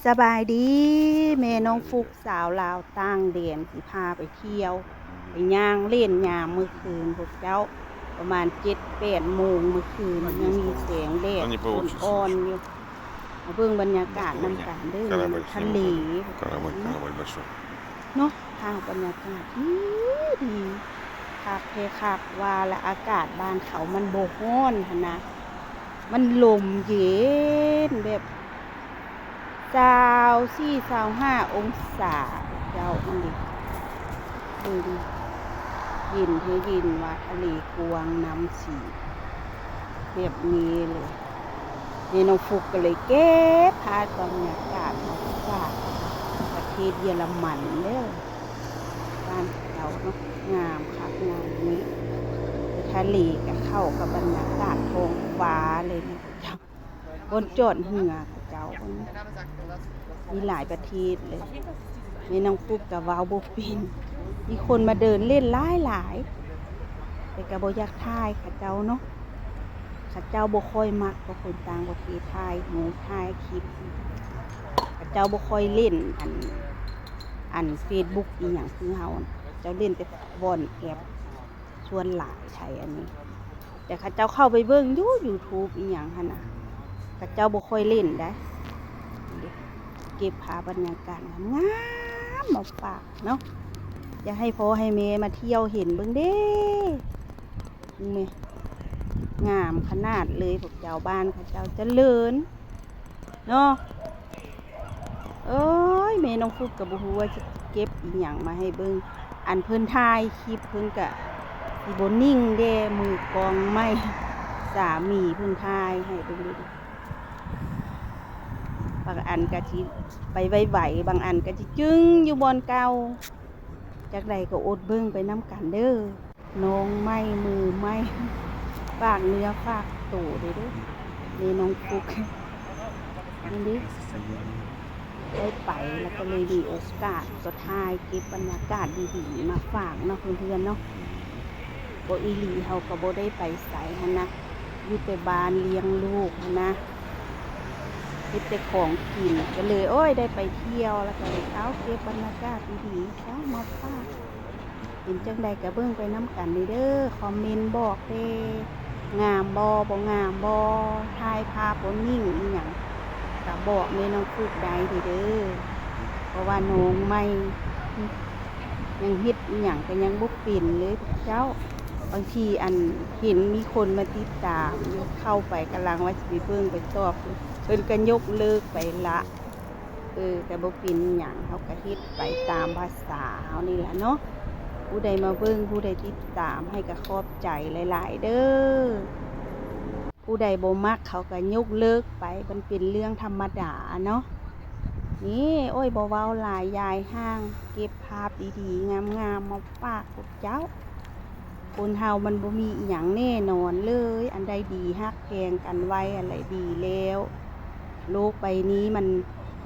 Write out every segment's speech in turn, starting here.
ສະບາຍດີ ແມ່ນ້ອງຟຸກ ສາວລາວຕ່າງແດນ ຊິພາໄປທ່ຽວ ໄປຍ່າງເລ່ນຍາມມື້ຄືນພວກເຈົ້າ ປະມານເຈັດແປດໂມງມື້ຄືນ ຍັງມີແສງແດດອ່ອນໆຢູ່ ມາເບິ່ງບັນຍາກາດນຳກັນເດີ ທະເລ ເນາະ ພາວບັນຍາກາດດີໆ ຄັກແທ້ຄັກວ່າລະ ອາກາດບ້ານເຂົາມັນບໍ່ຮ້ອນຫັ້ນນະ ມັນລົມເຢັນແບບ ຊາວສີ່ ຊາວຫ້າອົງສາ ເຈົ້າ ອັນນີ້ ເບິ່ງ ເຢັນແທ້ເຢັນວ່າ ທະເລກວ້າງ ນ້ຳສີແບບນີ້ເລີຍ ແມ່ນ້ອງຟຸກກໍເລີຍເກັບພາບບັນຍາກາດມາຝາກ ປະເທດເຢຍລະມັນເດີ ບ້ານເຂົາເນາະ ງາມຄັກງາມແນ່ ທະເລກໍເຂົ້າກັບບັນຍາກາດທ້ອງຟ້າເລີຍນະເຈົ້າ. ບ່ອນຈອດເຮືອເຂົາເຈົ້າ ມີຫຼາຍປະເທດເລີຍ ແມ່ນ້ອງຟຸກກໍເວົ້າບໍ່ເປັນ ມີຄົນມາເດີນເລ່ນຫຼາຍໆ ແຕ່ກໍບໍ່ຢາກຖ່າຍເຂົາເຈົ້າເນາະ ເຂົາເຈົ້າບໍ່ຄ່ອຍມັກວ່າຄົນຕ່າງປະເທດຖ່າຍຮູບຖ່າຍຄລິບ ເຂົາເຈົ້າບໍ່ຄ່ອຍຫຼິ້ນອັນ ອັນເຟສບຸກອີ່ຫຍັງຄືເຮົາ ເຂົາເຈົ້າຫຼິ້ນແຕ່ບ່ອນແອັບ ສ່ວນຫຼາຍໄທອັນນີ້ ແຕ່ເຂົາເຈົ້າເຂົ້າໄປເບິ່ງຢູ່ YouTube ອີ່ຫຍັງຫັ້ນນະ ເຂົາເຈົ້າບໍ່ຄ່ອຍຫຼິ້ນໃດ໋ ເກັບພາບບັນຍາກາດງາມໆມາຝາກເນາະ ຢາກໃຫ້ພໍ່ໃຫ້ແມ່ມາທ່ຽວເຫັນເບິ່ງເດ້ ເບິ່ງແມ້ ງາມຂະໜາດເລີຍ ພວກເຈົ້າ ບ້ານເຂົາເຈົ້າຈະເລີນ ເນາະ ໂອ້ຍ ແມ່ນ້ອງຟຸກກໍບໍ່ຮູ້ວ່າຊິເກັບອີ່ຫຍັງມາໃຫ້ເບິ່ງ ອັນເພິ່ນຖ່າຍຄລິບເພິ່ນກະຊິບໍ່ນິ່ງເດ້ ມືກ້ອງໃໝ່ ສາມີເພິ່ນຖ່າຍໃຫ້ເບິ່ງເດ້ ບາງອັນກະຊິໄປໄວໆ ບາງອັນກະຊິຈຶ້ງຢູ່ບ່ອນເກົ່າ ຈັ່ງໃດກໍອົດເບິ່ງໄປນຳກັນເດີ. ນ້ອງໃໝ່ມືໃໝ່ ຝາກເນື້ອຝາກໂຕເດີ້ ເດ້ນ້ອງຟຸກ ນັ້ນເດ້ ໄດ້ໄປແລ້ວກໍເລີຍມີໂອກາດ ກໍຖ່າຍເກັບບັນຍາກາດດີໆມາຝາກເນາະເພື່ອນໆເນາະ ບໍ່ອີ່ຫຼີເຮົາກໍບໍ່ໄດ້ໄປໃສຫັ້ນນະ ຢູ່ແຕ່ບ້ານລ້ຽງລູກຫັ້ນນະ ເຮັດແຕ່ຂອງກິນ ກໍເລີຍ ໂອ້ຍ ໄດ້ໄປທ່ຽວ ແລ້ວກໍເອົາເກັບບັນຍາກາດດີໆເອົາມາຝາກ. ເປັນຈັ່ງໃດກໍເບິ່ງໄປນຳກັນເດີ້ ຄອມເມັນບອກແດ່ ງາມບໍ່ ບໍ່ງາມບໍ່ ຖ່າຍພາບບໍ່ນິ່ງອີ່ຫຍັງ ກໍບອກແມ່ນ້ອງຟຸກໄດ້ເດີ້ ເພາະວ່ານ້ອງໃໝ່ ຍັງເຮັດອີ່ຫຍັງກໍຍັງບໍ່ເປັນເລີຍເຈົ້າ ບາງທີອັນເຫັນມີຄົນມາຕິດຕາມຢູ່ ເຂົ້າໄປກຳລັງວ່າຊິໄປເບິ່ງໄປຕອບ ເພິ່ນກໍຍົກເລີກໄປລະ. ເອີ ກໍບໍ່ເປັນຫຍັງ ເຮົາກໍເຮັດໄປຕາມພາສາເຮົານີ້ລະເນາະ ຜູ້ໃດມາເບິ່ງ ຜູ້ໃດຕິດຕາມໃຫ້ກໍຂອບໃຈຫຼາຍໆເດີ້ ຜູ້ໃດບໍ່ມັກເຂົາກໍຍົກເລີກໄປ ມັນເປັນເລື່ອງທຳມະດາເນາະ ນີ້ ໂອ້ຍ ບໍ່ເວົ້າຫຼາຍ ຢາຍຫ່າງ ເກັບພາບດີໆ ງາມໆ ມາຝາກພວກເຈົ້າ. ຄົນເຮົາມັນບໍ່ມີອີ່ຫຍັງແນ່ນອນເລີຍ ອັນໃດດີຮັກແພງກັນໄວ້ ອັນໃດດີແລ້ວ ໂລກໃບນີ້ມັນ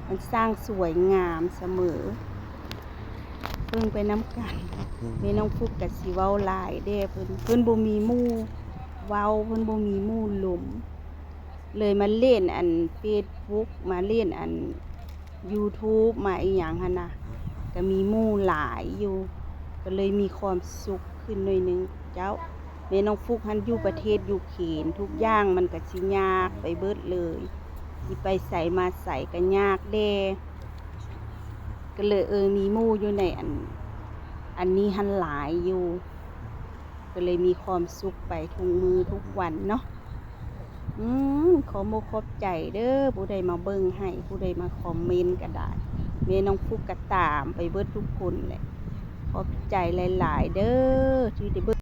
ມັນຊ່າງສວຍງາມສະເໝີ ເບິ່ງໄປນຳກັນ ແມ່ນ້ອງຟຸກກໍຊິເວົ້າຫຼາຍແດ່ ເພິ່ນ ເພິ່ນບໍ່ມີໝູ່ເວົ້າ ເພິ່ນບໍ່ມີໝູ່ລົມ ເລີຍມາຫຼິ້ນອັນເຟສບຸກ ມາຫຼິ້ນອັນຢູທູບ ມາອີ່ຫຍັງຫັ້ນນະ ກໍມີໝູ່ຫຼາຍຢູ່ ກໍເລີຍມີຄວາມສຸກຂຶ້ນໜ້ອຍໜຶ່ງເຈົ້າ. ແມ່ນ້ອງຟຸກຫັ້ນຢູ່ປະເທດຢູເຄນ ທຸກຢ່າງມັນກໍຊິຍາກໄປເບິດເລີຍ ຊິໄປໃສມາໃສກໍຍາກແດ່ ກໍເລີຍ ເອີ ມີໝູ່ຢູ່ໃນອັນ ອັນນີ້ຫັ້ນຫຼາຍຢູ່ ກໍເລີຍມີຄວາມສຸກໄປທຸກມື້ທຸກວັນເນາະ. ອືມ ຂອບອົກຂອບໃຈເດີ້ ຜູ້ໃດມາເບິ່ງໃຫ້ ຜູ້ໃດມາຄອມເມັນກໍໄດ້ ແມ່ນ້ອງຟຸກກໍຕາມໄປເບິດທຸກຄົນແຫຼະ ຂອບໃຈຫຼາຍໆເດີ້ ທີ່ໄດ້ເບິ່ງ.